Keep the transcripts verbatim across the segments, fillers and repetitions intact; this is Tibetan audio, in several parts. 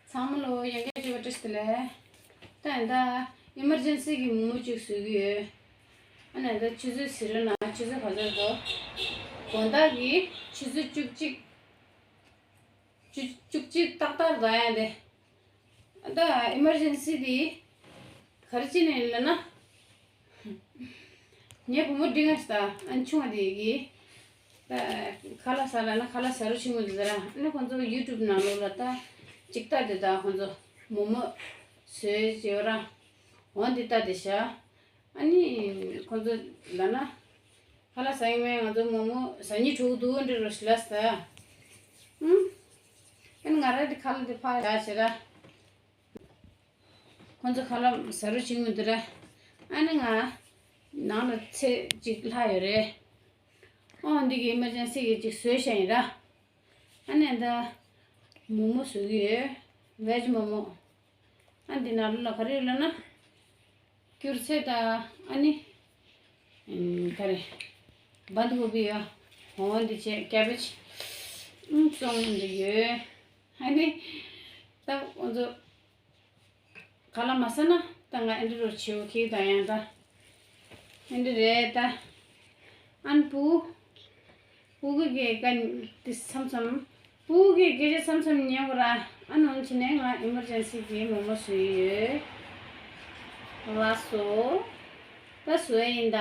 ཚང་མ་ལོ་ཡང་བསྐྱར་བཅར་བ་བཀྲ་ཤིས་བདེ་ལེགས། ད་ཡིན་ད་ཨི་མར་ཇེན་སི་གི་མོག་མོག་ཅིག་བཟོ་གི་ཡོད། ཨ་ནི་ད་ཆུ་ཚོད་ཟེར་ན་ཆུ་ཚོད་ག་ཚོད་འདུག་དགོང་དག་གི་ཆུ་ཚོད་བཅུ་གཅིག་བཅུ་བཅུ་གཅིག་ཏག་ཏག་འདུག་ཡང་དེ། ད་ཨི་མར་ཇེན་སི་དེ་ག་རེ་བྱས་ནས་ལབ་ན། ངའི་བུ་མོ་འབྲིང་ང་ཞིག་ད་ཨ་ནི་ཆུང་བ་དེ་གིས་ད་ཁ་ལག་ཟ་ལབ་ན་ཁ་ལག་ཟ་རོགས་བྱེད་མི་འདུག་ཟེར། ཨ་ནི་ཁོང་ཚོ་ཡུ་ཊུབ་ནང་ལོགས་ལ་ད་ཅིག་ལྟ་དེ་ད་ཁོང་ཚོ་མོག་མོག་བཟོས་བྱས་ར་འོང་དེ་ལྟ་དེ་ཤ། ཨ་ནི་ཁོང་ཚོ་ལབ་ན་ཁ་ལག་ཟ་ཡི་མེད། ང་ཚོ་མོག་མོག་ཟ་སྙིང་བྲོ་གི་འདུག་འདྲི་རོགས་ཞིག་ལབ་ཟེར། ཨུམ། ཨ་ནི་ང་རང་དེ་ཁ་ལག་དེ་ཕར་བཞག་བྱས་ར། ཁོང་ཚོ་ཁ་ལག་ཟ་རོགས་བྱེད་མི་འདུག་ར། ཨ་ནི་ང་ནང་ལ་ཚེ་གཅིག་ལྷག་ཡོད་རེད། ཨོ་འདི་གི་ཨི་མར་ཇེན་སི་གི་གཅིག་བཟོས་བཞག་ཡིན་ར། ཨ་ནི་ད་མོག་མོག་བཟོ་གི་ཡོད། ཝེཇ་མོག་མོག་ཨ་འདི་ནང་ལོགས་ལ་ག་རེ་ཡོད་ལབ་ན། སྐྱུར་ཚལ་དང་ཨ་ནི། ཨམ། ག་རེ། བན་དྷ་གོ་བི་ཡོད། འོ་འདི་བྱས་ཀེ་བེཇ། ཨུམ། བཙོང་འདི་ཡོད། ཨ་ནི། ད་ཁོང་ཚོ་ཁ་ལག་མ་ཟ་ན་ད་ང་ཨེ་འདྲ་རོ་བྱེད་འོ་ཁྱེད་དང་ཡང་ད་ཨེ་འདྲ་རེད་ད། ཨན་བུ། བུ་གུ་གི་ག་དེ་མཚམས་མཚམས། བུ་གུ་གི་སྐད་ཆ་མཚམས་མཚམས་ཉན་དགོས་ར། ཨ་ནང་ཕྱིན་ནས་ང་ཨི་མར་ཇེན་སི་གི་མོག་མོག་བཟོས་ཡོད། ལགས་སོ། ད་བཟོས་ཡིན་ད།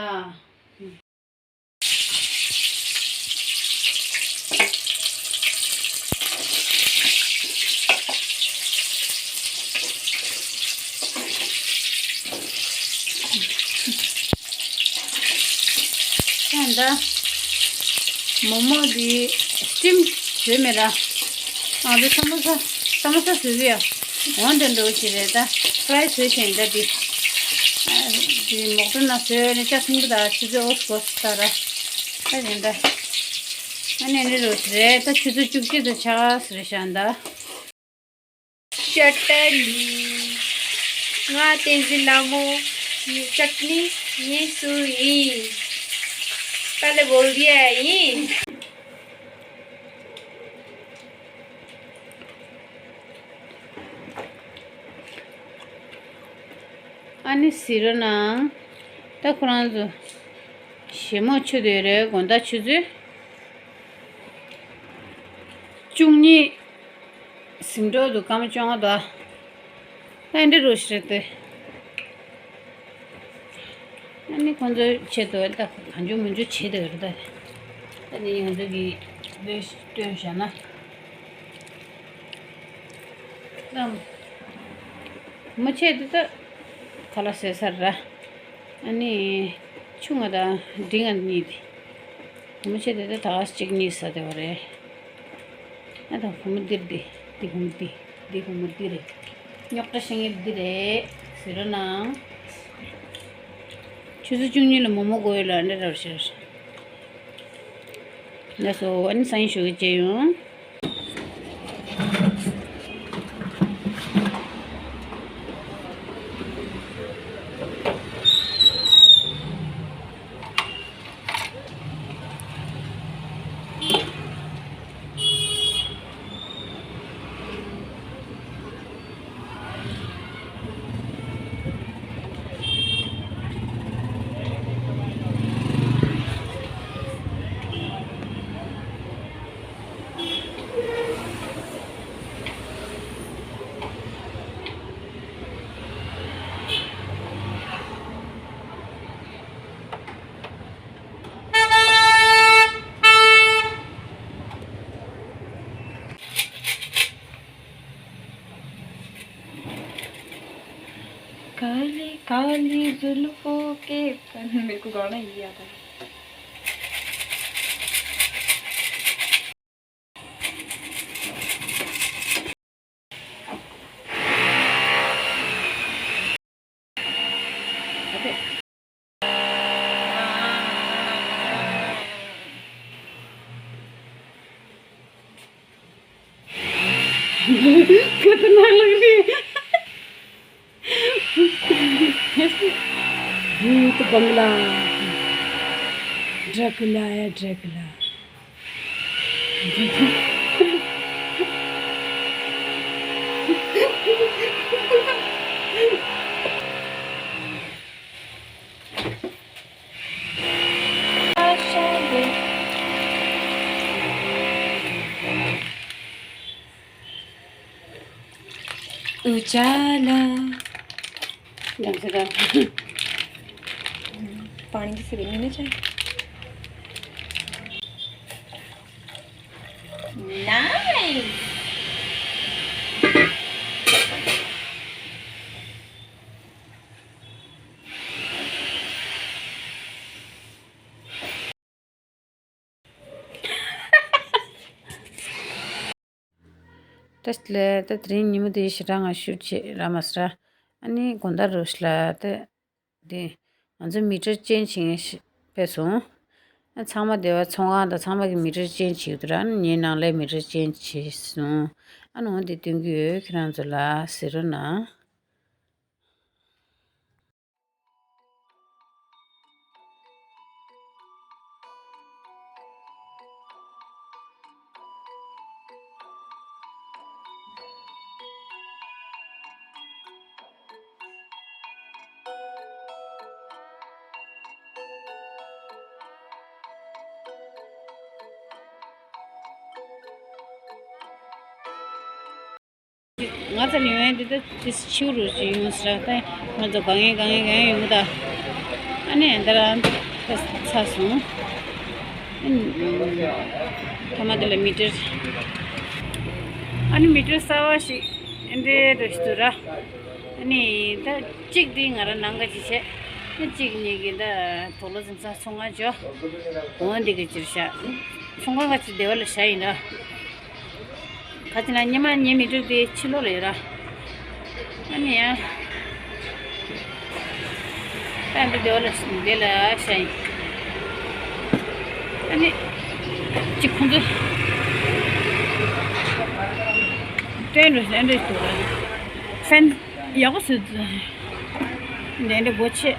ད་ལྟ་མོག་མོག་འདི་སི་ཊིམ་བཟོས་མེད་ར། ང་ཚོ་ས་མོ་ས་ས་མོ་ས་བཟོས་ཀྱི་ཡ། འོན་ཏེ་འགྲོ་ཞིག་རེད་ད། ཕ་རའི་བཟོས་བྱས་ཡིན་ད་འདི། ཨ། འདི་མོག་ཊ་ནང་བཟོས་ནས་ལྕགས་སྲིན་པོ་དང་ཆུ་ཚོད་འོ་སྐོར་ས་ར། ད་ཡིན་ད། ཨ་ནི་འདི་འགྲོ་ཞིག་རེད་ད། ཆུ་ཚོད་བཅུ་གཅིག་དང་ཕྱེད་ཀ་ཟེར་བཞག་ད། ཤ་ཏ་ལི། ང་བསྟན་འཛིན་ལྷ་མོ། ཅག་ནི་ངེས་སུ་ཡིན། ད་ལེ་བོལ་དི་ཡ་ཡིན། ཨ་ནི་ཟེར་རོ་ན། ད་ཁོ་རང་ཚོ་ཞེ་མོག་མཆོད་དེ་རེད། དགོང་དག་ཆུ་ཚོད་བཅུ་གཉིས་ཟིན་འགྲོ་འདུག་སྐར་མ་བཅོ་ལྔ་འདུག་ད་འདི་རུ་ཞིག་རེད་དེ། ཨ་ནི་ཁོང་ཚོའི་ཆེད་དུ་ད་གང་བྱུང་མང་བྱུང་བྱེད་དེ་རེད་ད། ད་ནི་ང་ཚོ་གི་བོད་སྟོན་བཞག་ན། ད་མོ་ཆེ་དེ་ད་ཁ་ལག་བཟས་ཚར་ར། ཨ་ནི་ཆུང་ང་དང་འབྲིང་ང་གཉིས་དེ། མོ་ཆེ་དེ་ད་ད་ག་གཅིག་གཉིས་ཟ་བདེ་བ་རེད། ཨ་ད་བུ་མོ་འདིར་འདི་འདི་བུ་མོ་འདི་འདི་བུ་མོ་འདི་རེད། རྙོག་དྲ་བཤད་མཁན་འདི་རེད་ཟེར་རོ་ན། ཆུ་ཚོད་བཅུ་གཉིས་ལ་མོག་མོག་དགོས་ཡོད་ལ་འདྲ་འདྲ་བཤད། ལགས་སོ། ཨ་ནི་སང་ཉིན་ཞོགས་ཀས་མཇལ་ཡོང་། काली काली जुल्फों के, मेरे को गाना ही याद है। खतरनाक लग रही है। भूत बंगला। ड्रैकुला है, ड्रैकुला। उजाला। ढंग से डाल। पानी किसी भी नहीं चाहिए। नाइस। ད་ལས་ད་དེ་རིང་ཉིན་མོ་དེ་ཞེ་དྲག་ང་ཤུགས་ཆེ་ར་མ་ཟ་ར། ཨ་ནི་དགོང་དག་རུ་ཤ་ལ་ད་དེ་ང་ཚོ་མི་ཊར་ཅེན་ཇི་བྱེད་ཕེབས་སོང་། ཨ་ཚང་མ་སྡེ་བ་ཚོང་ཁང་དང་ཚང་མ་གི་མི་ཊར་ཅེན་ཇི་བྱེད་ཀྱི་འདུག་ར། ཨ་ནི་ངའི་ནང་ལས་མི་ཊར་ཅེན་ཇི་བྱེད་སོང་། ཨ་ནི་འོ་དེ་སྟོན་གྱི་ཡོད། ཁྱེད་རང་ཚོ་ལ་གཟིགས་རོགས་གནང་། ང་ཚོ་ལ་ཡོང་ཡ་འདི་ད་དེ་ཕྱི་རུ་ཅིག་ཡོང་ཟེར་ད། ང་ཚོ་གང་ཡིན་གང་ཡིན་གང་ཡིན་ཡོང་གི་ད། ཨ་ནི་འདི་རང་ཚ་སོང་། ཨ་ནི་ཐ་མ་དེ་ལ་མི་ཊར། ཨ་ནི་མི་ཊར་གསར་བ་ཞིག་འདྲེ་འགྲོ་ཞིག་འདུག་ར། ཨ་ནི་ད་གཅིག་འདི་ང་རང་ནང་ག་ཅིག་བྱས། ཨ་གཅིག་གཉིས་ཀྱི་ད་དོག་ལོ་ཟིན་ས་ཚོང་ང་འཇོ། འོ་འདི་གི་ཅིར་ཤ། ཚོང་ཁང་ག་ཅིག་སྡེ་བ་ལ་བཞག་ཡིན་ར། ཁ་ཅིག་ན་ཉི་མ་ཉི་མི་ཊར་དེ་ཕྱི་ལོགས་ལ་ཡོད་ར། ཨ་ནི་ཡང་། ད་འདི་སྡེ་བ་ལ་འདི་ལ་ཤ་ཡིན། ཨ་ནི། ཅིག་ཁོང་ཚོ། སྟོན་འགྲོ་ཞིག་འགྲོ་ཞིག་འདུག་ར། ཧྥན་ཡག་པོ་བཟོས་འདུག་འདི་འདྲ་སྒོ་ཕྱེ།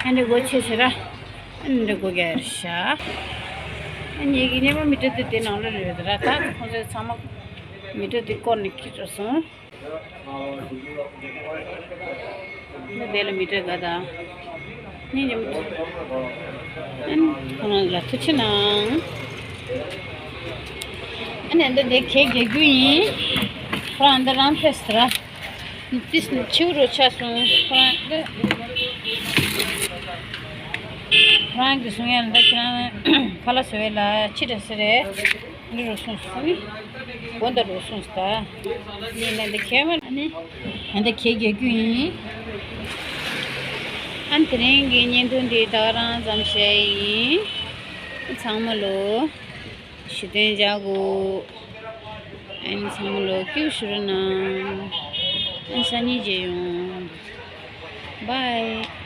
ཨ་འདྲ་སྒོ་ཕྱེ་ཟེར་ར། ཨ་འདྲ་སྒོ་རྒྱག་ཡར་བཞག་ཨ་ངེད་ཀྱི་སྔོན་མ་མི་ཊར་དེ་དེ་ནང་ལ་རེད་ར། ད་ཁོང་ཚོས་ཚང་མ་མི་ཊར་དེ་བསྐོར་ནས་ཁྱེར་འགྲོ་སོང་། ད་དེ་ལ་མི་ཊར་ག་ད། ཉིན་གྱི་མི་ཊར། ཨ་ནི་ཁོང་རང་ལ་ཐུགས་ཆེ་གནང་། ཨ་ནི་འདི་དེ་གད་རྒྱག་རྒྱུ་ཡིན། ཁོ་རང་འདི་རང་ཕེབས་སོང་ར། ཏིས་ནི་ཆིའུ་རོ་ཆ་སོང་། ཁོ་རང་འདི། ཁོ་རང་གི་གསུང་ཡ་འདི་ཁྱེད་རང་ཁ་ལག་བཟོ་བའི་ལ་ཕྱི་དྲགས་ཟེར་རེད། འདི་རུ་སོང་སོང་ནི། དགོན་དུ་རུ་སོང་སོང་ད། ནི་ནི་འདི་ཁྱེད་མ་ནི། ཨ་འདི་ཁྱེད་རྒྱག་རྒྱུ་ཡིན། ཨ་དེ་རིང་གི་བརྙན་ཐུང་འདི་ད་ག་རང་ཙམ་བཤད་ཡིན། ཚང་མ་ལོ། ཞུ་དོན་བྱ་དགོས། ཨ་ནི་ཚང་མ་ལོ་སྐྱིད་ཞུ་རོགས་གནང་། ཨ་ནི་སང་ཉིན་མཇལ་ཡོང་། Bye།